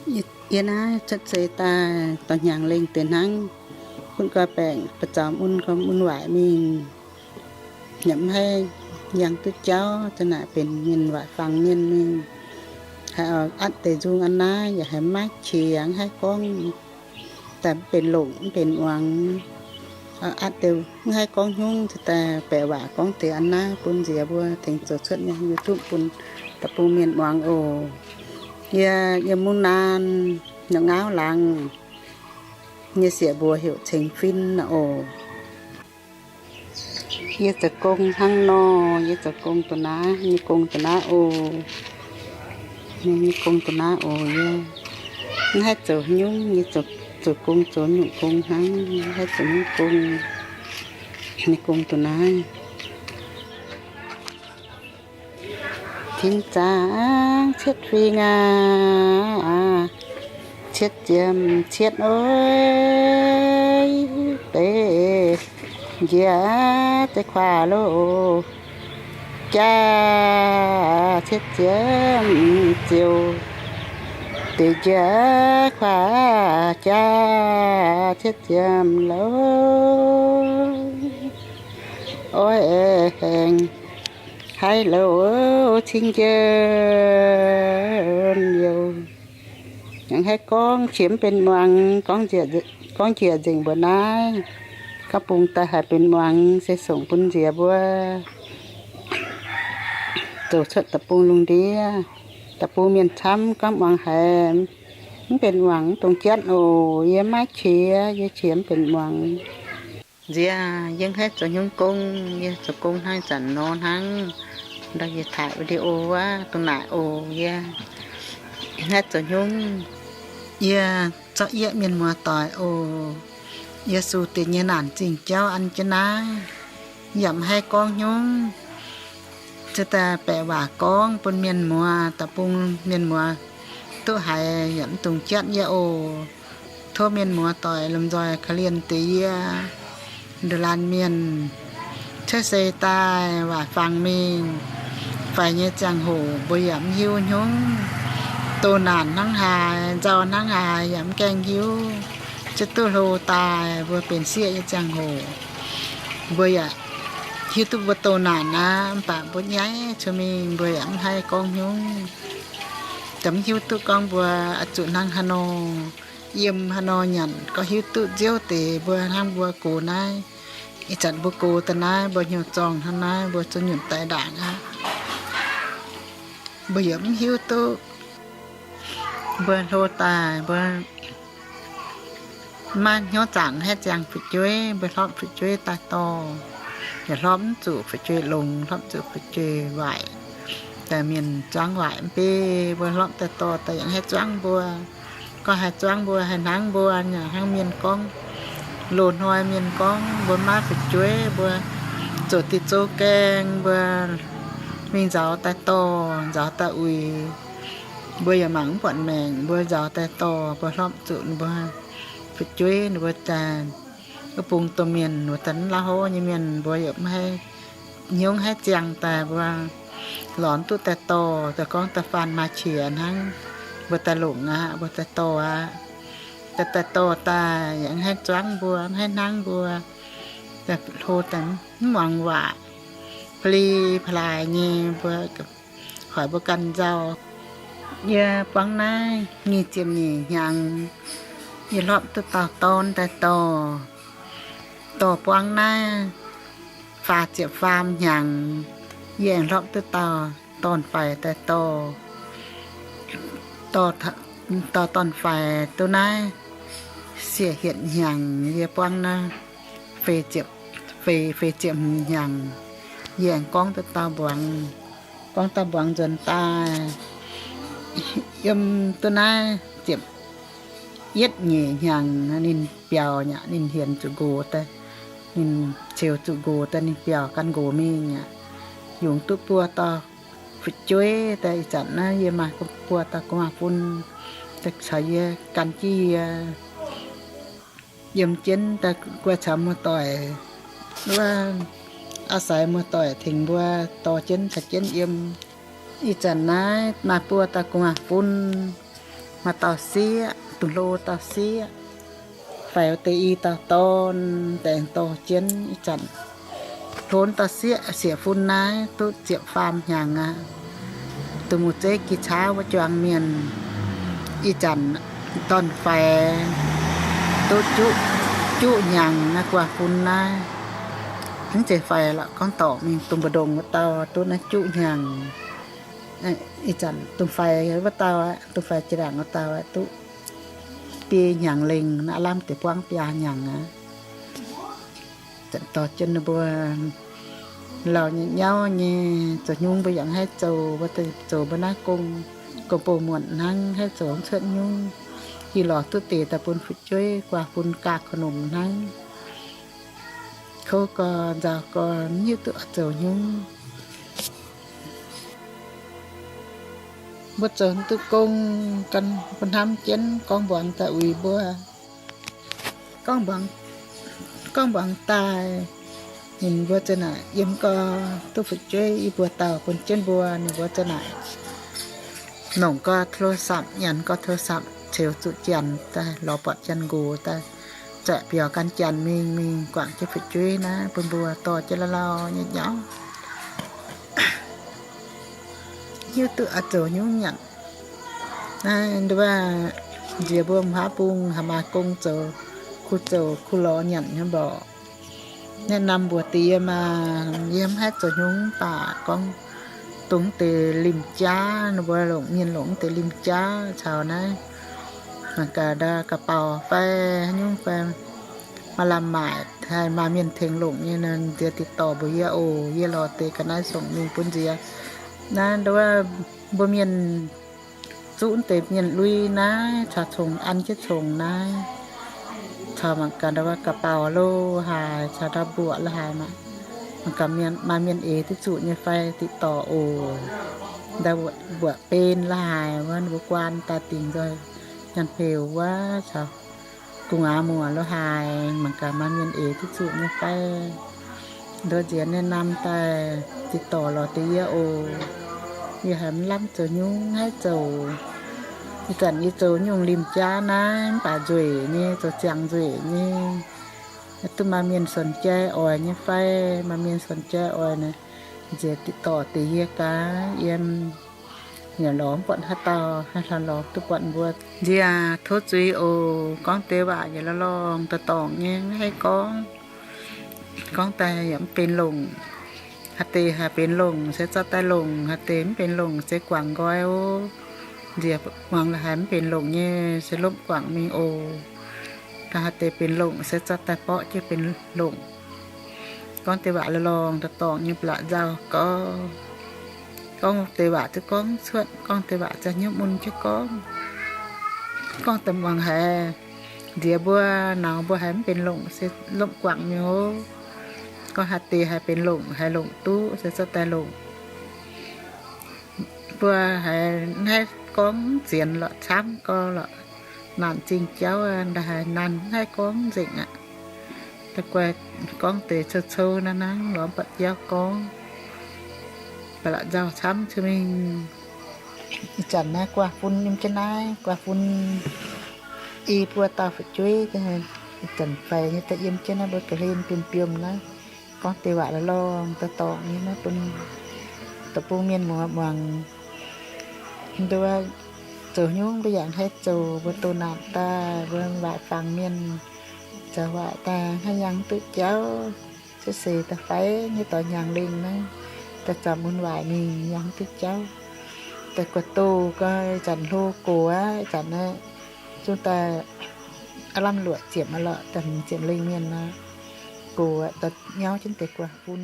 Yie naaiv cuotv seix daaih dorh hnyangx lengh deix hnangv, bun gorx-baengc ba'zaux mun gorx mun waaic mingh, yaac mv haih yangh duqv jauv, za'naaic benx mienh waaic fangx mienh mingh. Haiz atv deix nzung a'naaiv yaac haiz maiv qiex, mv haih gorngv, daaih mv benx longc mv benx muangx. Atv deix mv haih gorngv hnyungv, ziouc daaih baeqc waac gorngv deix a'naaiv bun nziex mbuo tengx zoux cuotv nyei YouTube bun deic-bung mienh muangx oc. Yie, yie mungv naan, yaac ngauv laangz. Yie sieqv mbuox heuc Ceng Fin oc. Yie zoux gong hnangv nor, yie zoux gong da'naaiv, yie gong da'naaiv oc. Yie gong da'naaiv oc, yie mv haih zoux haaix nyungc, yie zoux gong zoux nyungc gong hnangv, mv haih zoux nyungc gong. Yie gong da'naaiv. Cingx zaangc cietv fingx aac, cietv ziemx cietv oix, deix njiec deix kuaax loh jaax, cietv ziemx ziouc deix njiec kuaax jaax, cietv ziemx loh oix aengx haih loh cing njien youh. Yaac haih gorngv qiex mv benx muangx, gorngv njiec nzengc mbuo naaiv. Gorngv bung daaih haiz benx muangx se songc bun nziex mbuo zoux cuotv deic-bung lungh ndiev. Deic-bung mienh camv gorngv muangx haiz mv benx muangx, mv dungx jatv oc. Yie maiv qiex, yie qiex mv benx muangx. Nziex yie mv haih zoux haaix nyungc gong, yie zoux gong hnangv ih zanc nor hnangv. Ndau yie taaih video wuov dongh naaic oc. Yie mv haih zoux haaix nyungc, yie zorqv yieqv mienh muoz doic oc. Yie sux deix nyei naanc zingh jauv an jienv naaiv, yaac mv haih gorngv haaix nyungc. Ziouc daaih baeqc waac gorngv bun mienh muoz, deic-bung mienh muoz duqv haiz yaac mv dungx jatv yie oc. Tov mienh muoz doic lomh nzoih korv-lienh deix yie. Nduqc laanh mienh cuotv seix daaih waaic fangx mingh faix nyei ziangh hoc mbuo yaac mv hiuv haaix nyungc. Doh naanc hnangv haaix, nzauh hnangv haaix yaac mv gaengh hiuv. Ziouc duqv hlo daaih mbuo benx sieqv nyei ziangh hoc, mbuo yaac hiuv duqv mbuo doh naanc aqv, mv baac mbuo nyaiv cuotv mingh mbuo yaac mv haih gorngv haaix nyungc. Za'gengh mv hiuv duqv gorngv mbuo oix zuqc hnangv haaix nor, yiem haaix nor nyanc gorngv hiuv duqv nziouv deix mbuo hnangv mbuo gox naaiv. Ih zanc mbuo gox daaih naaiv, mbuo hnyouv zorngh hnangv naaiv, mbuo zuqc nyunc daaih ndaangc aqv. Mbuo yaac mv hiuv duqv mbuo hlo daaih mbuo maiv hnyouv zaangc haih ziangh fu'jueiv, mbuo hlopv fu'jueiv daaih dorh, yaac hlopv mv zuqc fu'jueiv longx, hlopv zuqc fu'jueiv waaic. Daaih mienh zuangv waaic mv bei, mbuo hlopv daaih dorh daaih yaac haih zuangv mbuo. Gorngv haih zuangv mbuo, haih hnangv mbuo, yaac hnangv mienh gorngv, loz-hnoi mienh gorngv mbuo maiv fu'jueiv, mbuo zoux diuh zouv gaeng, mbuo mingh nzauz daaih dorh, nzauz daaih uix. Mbuo yaac mangc mv buatc maengc, mbuo nzauz daaih dorh, mbuo hlopv zuqc ninh mbuo fu'jueiv, ninh mbuo daaih wuov bung domh mienh, wuov daaih mv lauh hov nyei mienh, mbuo yaac mv haih hnyouv haih ziangh daaih mbuo lorz duqv daaih dorh, daaih gorngv daaih faanh maaih qiex hnangv, mbuo daaih longc aqv, mbuo daaih dorh aqv. Daaih, daaih dorh daaih yaac mv haih zuangv mbuo, mv haih hnangv mbuo, daaih hlo daaih mv muangx waac, pa'li pa'laaix nyei mbuo, hoic mbuo ganh nzauh. Yie buangv naaiv nyic ziepc nyeic hnyangx, yie hlopv duqv dauh dorn daaih dorh. Dorh buangv naaiv faah ziepc faam hnyangx, yie aengx hlopv duqv dauh dorn-faix daaih dorh. Dorh, dorh dorn-faix duqv naaiv siec hietc hnyangx, yie buangv naaiv feix ziepc, feix, feix ziepc hmz hnyangx, yie aengx gorngv duqv dauh mbuangz, gorngv dauh mbuangz nzuonx daaih. Yiem duqv naaiv ziepc yietv nyeic hnyangx, ninh biaux nyei aqv, ninh hienx zuqc nqox daaih, ninh ceux zuqc nqox daaih, ninh biaux gan nqox mingh aqv. Yungz duqv buo dauh fu'jueiv daaih. Ih zanc naaiv yie maaih buo dauh gu'nguaaz-fun daaih caux yie, gan jienv yie yiem jienv daaih guai caux muoz-doic, wuov aa sai muoz-doic tengx mbuo dorh jienv caux jienv yiem. Ih zanc naaiv maaih buo dauh gu'nguaaz-fun, Maaih dauh sieqv, dungx hlo dauh sieqv, faix deix i dauh dorn, daaih dorh jienv ih zanc. Hlo dauh sieqv, sieqv fun naaiv duqv ziepc faam hnyangx aqv. Dongh muoz-zeiv gih caav wuov juang mienh, ih zanc dorn-faix duqv juqv, juqv hnyangx naaiv guaax fun naaiv. Mv zeiz faix lorqc, gorngv dorngc mingh dongh mbu'ndongx wuov dauh duqv naaiv juqv hnyangx. Ih zanc dongh faix wuov dauh aqv, dongh faix jiex ndaangc wuov dauh aqv, duqv biei hnyangx lengh, naaiv lamh deix buangv biaa hnyangx aqv. Zanc dorh jienv ninh mbuo lauh nyei nyauv nyei zoux nyungc, mbuo yaac haih zoux, mbuo zoux mbuo naaiv gong, gong-bou muonc hnangv, haih zoux mv cuotv nyungc. Ih lorz duqv deix daaih bun fu'jueiv guaax fun gaah korv-nomc hnangv. Kouv gorx nzauh gorx, mv hiuv duqv zoux nyungc. Mbuo zoux duqv gong, gan mbuo hnamv jienv gorngv mbuangz daaih uix mbuo. Gorngv mbuangz, gorngv mbuangz daaih, ninh mbuo za'naaic yiem gau, duqv fu'jueiv i buo dauh bun jienv mbuo, ninh mbuo za'naaic nongc gau โทรศัพท์, nyanc gau โทรศัพท์, ceux zuqc janx daaih lorz buatc janx-nqox daaih, zaeqc biaux gan janx mingh, mingh guangc jienv fu'jueiv naaiv bun mbuo dorh jienv lauh lauh nyei nyauv. Hiuv duqv oix zoux nyungc nyanc. Naaiv nduov, nziex mbuo mv haav bung haih maaih gong zoux, kuh zoux kuh lorz nyanc nyei mborqc. แนะนำ mbuox deix yie maah, yie mv haih zoux nyungc mv baac gorngv dongh deix limh jaav, ninh mbuo longc mienh longc deix limh jaav caux naaiv, mangc gaax ndau ga'bauh fai haaix nyungc fai maaih lamh maaic, haih maaih mienh tengx longc nyei nor, nziex ติดต่อ mbuox yie oc. Yie lorz deix ga'naaiv songc mingh bun nziex. Naaiv nduov, mbuo mienh zuqv deix mienh lui naaiv caux congx an jienv congx naaiv, caux mangc gaax ndau ga'bauh lo haaix, caux ndau mbuoqc lo haaix maah, mangc gaax maaih mienh eix duqv zuqc nyei fai ติดต่อ oc. Ndau mbuoqc ben lo haaix wuov, ninh mbuo guaan daaih dingc nzoih nyanc hpeuc wuov, caux gu'nguaaz muoc lo haaix, mangc gaax maaih mienh eix duqv zuqc nyei fai. Nduov nziex แนะนำ daaih ติดต่อ lorz deix yie oc. Yie haiz mv lamh zoux nyungc, haih zoux. Ih zanc yie zoux nyungc limh jaav naaiv mv baac nzueic nyei, zoux ziangx nzueic nyei. Duqv maaih mienh สนใจ oix nyei fai? Maaih mienh สนใจ oix naaic, nziex ติดต่อ deix yie gaax yiem. Yaac lorz mv buatc haaix dauh haih lorz duqv buatc mbuo. Nziex tov zuiz oc. Gorngv deix waac yaac lorh lorngh dorngc dorngc nyei, mv haih gorngv. Gorngv daaih yaac mv benx longc. Haaix deix haih benx longc se zorqv daaih longc, haaix deix mv benx longc se guangc nqoi oc. Nziex muangx la'haiz mv benx longc nyei se lomh guangc mingh oc. Daaih haaix deix benx longc se zorqv daaih borqv jienv benx longc. Gorngv deix waac lorh lorngh dorngc dorngc nyei ba'laqc nzauh gorx. Gorngv deix waac za'gengh gorngv cuotv, gorngv deix waac za'gengh hnyouv mun jienv gorngv. Gorngv daaih muangx haiz nziex mbuo, nauz mbuo haiz mv benx longc se lomh guangc mingh oc. Gorngv haaix deix haiz benx longc, haiz longc duqv se zorqv daaih longc. Mbuo haiz naaiv gorngv zienx lorqc, camv gau lorqc, naanc zingh jauv, ndaaih haiz naanc mv haih gorngv nzengc aqv. Da'guaih gorngv deix cou-cou naaiv hnangv, lorz mv buatc jauv gorngv. Ba'laqc nzauh camv cuotv mingh. Ih zanc naaiv guaax fun yiem jienv naaiv, guaax fun i buo dauh fu'jueiv, ih zanc faix nyei daaih yiem jienv naaiv mbuo ga'hlen biomv-biomv naaiv. Gorngv deix waac lorh lorngh dorngc dorngc nyei naaiv bun deic-bung mienh muangx muangx. Nduov, zoux nyungc mbuo yaac haih zoux, mbuo doh naanc daaih, mbuo waaic fangx mienh zoux waaic daaih, hnangv yangh duqv jauv, se seix daaih faix nyei dorh hnyangx lengh naaiv, daaih zaux mun waaic mingh yangh duqv jauv. Daaih guaix doh gau, ih zanc hlo gox aqv, ih zanc naaiv zungv daaih aav lamh luoqc ziepc aqv lorqc, daaih hmz ziepc lengh mienh aqv. Gox aqv, daaih nyauv jienv deix guaax fun.